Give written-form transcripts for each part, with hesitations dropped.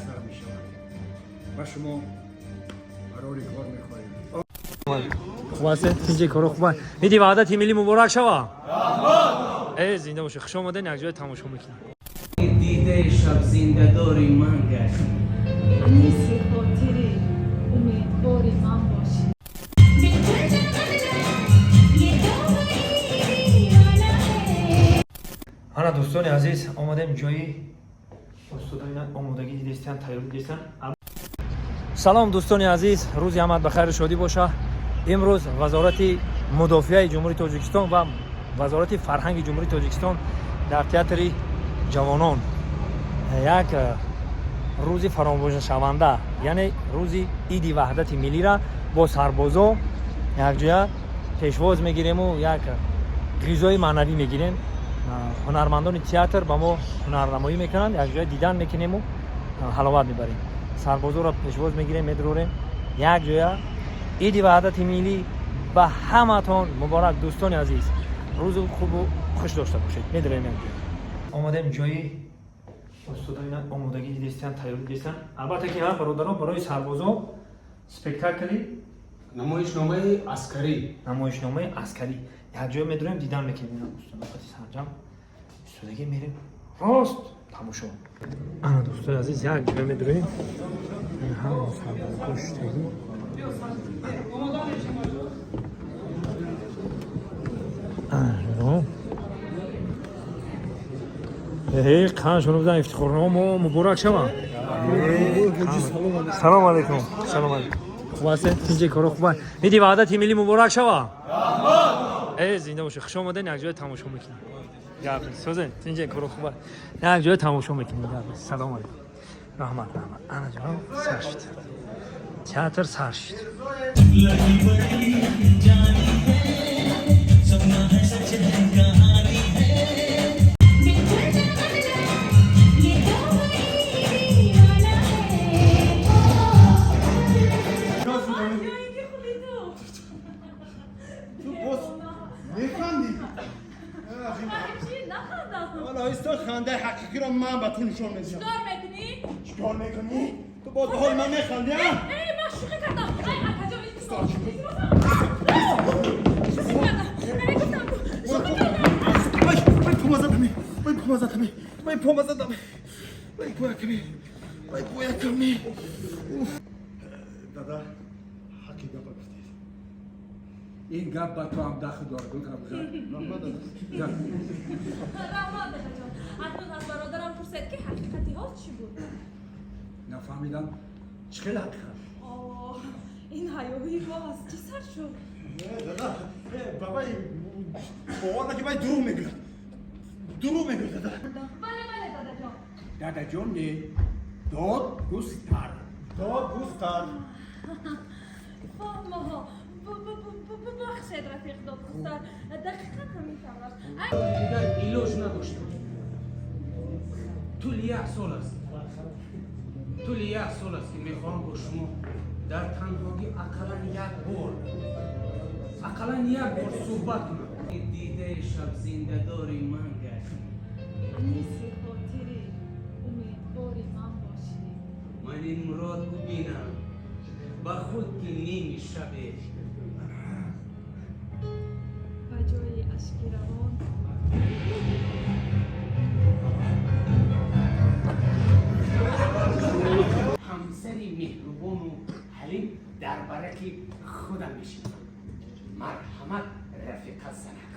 сар мешавад. Ба шумо барори кор мехоҳем. Хуб ҳастед? Тинҷи, коро хуб? Иди Ваҳдати Миллӣ муборак шава! Э, зинда бошед, хуш омадед, якҷоя тамошо мекунем. Дидаи шаб зиндадори ман гашт. Аниси хотири, умедвори ман бошӣ. ये तो वही है। Ана, дӯстони азиз, омадем ҷои устодо, ина омодагӣ дидестиян, тайёрӣ дидестиян. Салом, дӯстони азиз, рӯзи ҳамат ба хайру шодӣ боша. Имрӯз Вазорати мудофиаи Ҷумҳурии Тоҷикистон ва Вазорати фарҳанги Ҷумҳурии Тоҷикистон дар Театри ҷавонон як рӯзи фаромӯшнашаванда, яъне рӯзи Иди Ваҳдати Миллира бо сарбозо якҷоя пешвоз мегирему як ғизои маънавӣ мегирем. Ҳунармандони театр ба мо ҳунарнамоӣ мекунанд, якҷоя дидан мекунему ҳаловат мебарем. Сарбозоро пешвоз мегирем, медурорем якҷоя. Иди Ваҳдати Миллӣ ба ҳаматон муборак, дӯстони азиз, рӯзи хубу хуш дошта бошед. Медурем якҷоя. Омадем ҷои устодо, ина омодагӣ дидестиян, тайёрӣ дидестиян. Албатта ки ҳа, бародарон, барои сарбозо спектакли. Намоишномаи аскарӣ. Намоишномаи аскарӣ якҷоя медурем, дидан мекунем. Ина устодо қати сарҷам истодагӣ, мерем рост тамошо. Ана, дӯстои азиз, якҷоя медурем, ҳама сарбозо шуштагӣ. Ана, қаншоно бизан, ифтихорнома мо муборак шава! Салом алейкум, салом алейкум, хуб ҳастед? Тинҷи, коро хуб? Иди Ваҳдати Миллӣ муборак шава! Э, зинда бошед, хуш омадед, якҷоя тамошо мекунем. Гап созен, тинҷи, коро хуб? Якҷоя тамошо мекунем. Гап, салом алейкум, раҳмат, раҳмат. Ана ҷоноб, сар шуд, театр сар шуд. ये तो वही वाला है। Ту боз механдӣ? Чӣ нахандам? Ҳоло иста, хандаи ҳақиқиро ман ба ту нишон медиҳам. Чикор мекунӣ? Чикор мекунӣ? Ту боз ба ҳоли ман механдӣ, а? Э, ман шӯхӣ кардам. Ай, акаҷон, илтимос. Шӯхӣ кардам. Э, гуфтам, шӯхӣ кардам. Вай, вай, пома задами, вай, пома задами, вай, пома задами, вай, пояками, вай, пояками. Уф. Дада, ҳаққи гапа гуфтед. Ин гап ба ту ҳам дахл дорад. Раҳмат, дада. Раҳмат, дадаҷон. Акнун аз бародарам пурсед, ки ҳақиқати ҳол чӣ буд. Нафаҳмидам, чӣ хел ҳақиқат? Оҳ, ин ҳаёҳои мо аз чӣ сар шуд? Э, дада, э, бабай, бовар наки, вай дурӯғ мегӯяд, дурӯғ мегӯяд, дада. Бале, бале, дадаҷон. Дадаҷон не, дод густар. Дод густар. Фаҳмоҳо, бубахшед, рафиқ додгустар, дақиқан ҳамин тавр аст. Ай, Дигар илоҷ надоштам. Тӯли як сол аст, тӯли як сол аст, ки мехоҳам бо шумо дар танҳогӣ ақаллан як бор, ақаллан як бор суҳбат кунам. Дидаи шаб зиндадори ман гашт. Аниси хотири, умедвори ман бошӣ. Ман ин мурод бубинам ба худ, ки ними шабе Ба ҷои ашки равон ҳамсари меҳрубону ҳалим дар бараки худам мешинам. Марҳамат, рафиқа занак.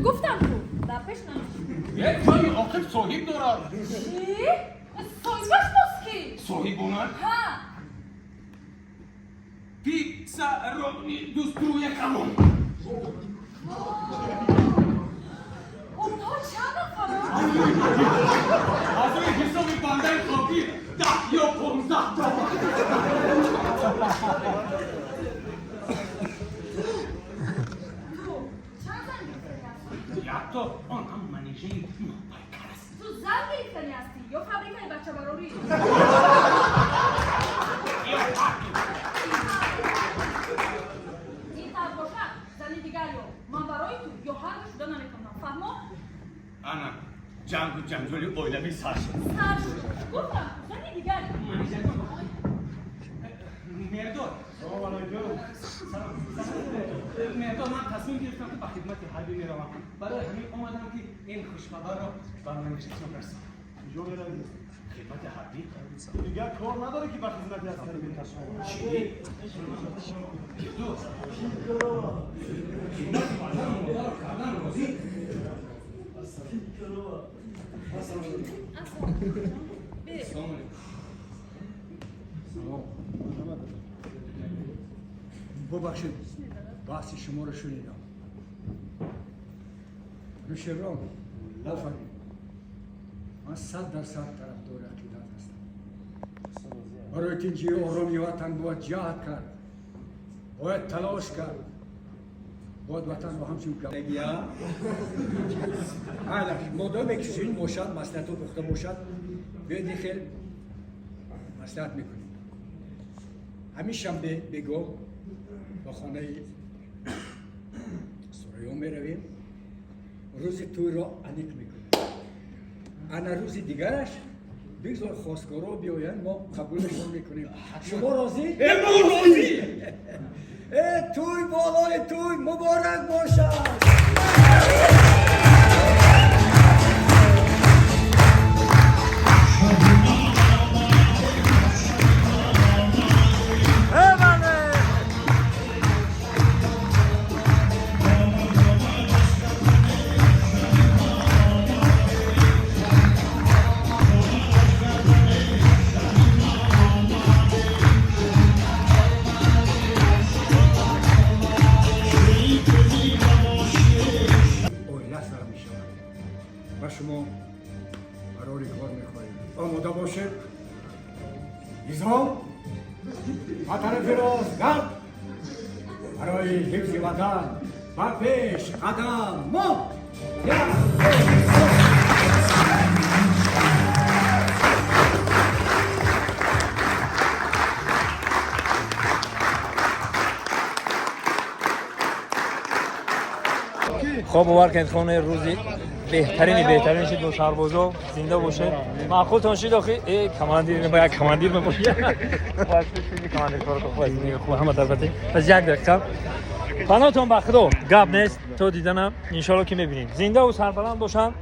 Гуфтам ку, дар пеш намешӣ. Як ҷои оқиб соҳиб дорад. Чӣ? Соҳибаш боз ки? Соҳибона. Ҳа. Писарони дӯстрӯя калон. Онҳо чанд нафаранд? Аз рӯи ҳисоби бандаи хокӣ 10 ё 15 то. Ту чанд зан гирифтанӣ ҳастӣ? Якто, он ҳам манижаи нопайкар аст. Ту зан гирифтанӣ ҳастӣ ё фабрикаи бачабарорӣ? Ё ҳар ду. Ин тавр бошад, зани дигар ё ман барои ту ё ҳар ду шуда наметавонам, фаҳмо? Ана ҷангу ҷанҷоли оилавӣ сар шуд. Сар шуд. Гуфтам, зани дигар. Меҳрдод. Салом алайкум. Салом. Меҳрдод, ман тасмим гирифтам, ки ба хидмати ҳарбӣ меравам. Барои ҳамин омадам, ки ин хушхабарро ба Манижаҷон расонам. Куҷо меравӣ? Хидмати ҳарбӣ. Дигар кор надорӣ, ки ба хизмати аскарӣ бикашонӣ? Чӣ? Меҳрдод, хидмати падару модарро кардан розӣ. Ассалому алайкум. Бе. Салом алейкум. Салом. Бубахшед, баҳси шуморо шунидам. Нушерон, офарин. Ман 100% тарафдори ақидат ҳастам. Барои тинҷии ороми ватан бояд ҷаҳд кард, бояд талош кард, бояд ватанро ҳамчун айлаш модоме ки чунин бошад, маслиҳатҳо пухта бошад, биёед ин хел маслиҳат мекунем. Ҳамин шанбе бегоҳ ба хонаи Сурайё меравем, рӯзи тӯйро аниқ мекунем. Ана рӯзи дигараш бигзор хостгоро биёянд, мо қабулашон мекунем. Шумо розӣ? Мо розӣ. Э, тӯй болои тӯй, муборак бошад! Э, Оила сар мешавад ва шумо барори кор мехоҳем. Омода бошед. Низом, ба тарафи рост гард, барои ҳифзи ватан ба пеш қадам мо. Як, ду, се. Хоб, бовар кунед, хонаи рӯзи беҳтарини беҳтарин шид бо сарбозо. Зинда бошед. Маъқултон шид охи? Э, командир ба як командир мебошед. Командир хуб, ҳама тарбати. Пас як дақиқа паноҳтон ба Худо, гап нест, то диданам, иншоалло, ки мебинем. Зиндаву сарбаланд бошанд.